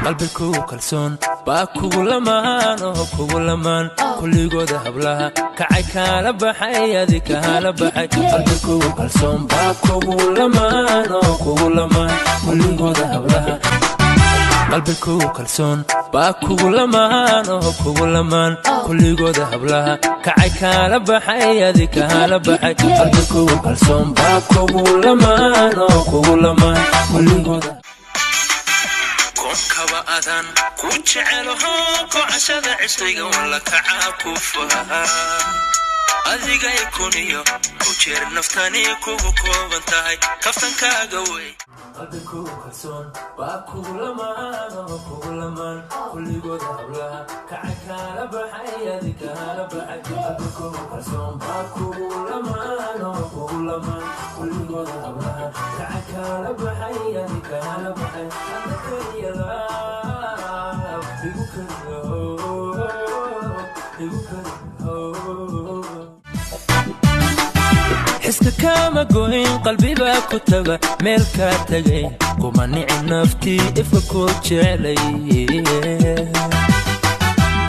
Qalbikugu kalsoon baa kugu lamaan oo kugu lamaan, kulligooda hablaha kacay kaala baxay, adi kaala baxay. Qalbikugu kalsoon baa kugu lamaan oo kugu lamaan, kulligooda hablaha. Qalbikugu kalsoon baa kugu lamaan oo kugu lamaan, kulligooda hablaha kacay kaala baxay, adi kaala baxay. Qalbikugu kalsoon baa kugu lamaan oo kugu lamaan, kulligooda. Konkaba adan ku jecelaho, kocashada cishriga walla kacaa ku faha. Adigay kuniyo ku jeer naftani kugu kooban tahay, kaftankaaga wey. Qalbikugu kalsoon baa kugu lamaan oo kugu lamaan, kulligooda hablaha kacay kaala baxay, adi kaala baxay. Qalbikugu kalsoon baa kugu lamaan oo kugu lamaan, kulligooda hablaha kacay kaala baxay, adi kaala baxay. Ada keliya laab igu keliyo, igu keliyo. Xiska kama goyn, qalbibaa ku taga, meel kaa tagay kuma nici, naftii ifka ku jeclay.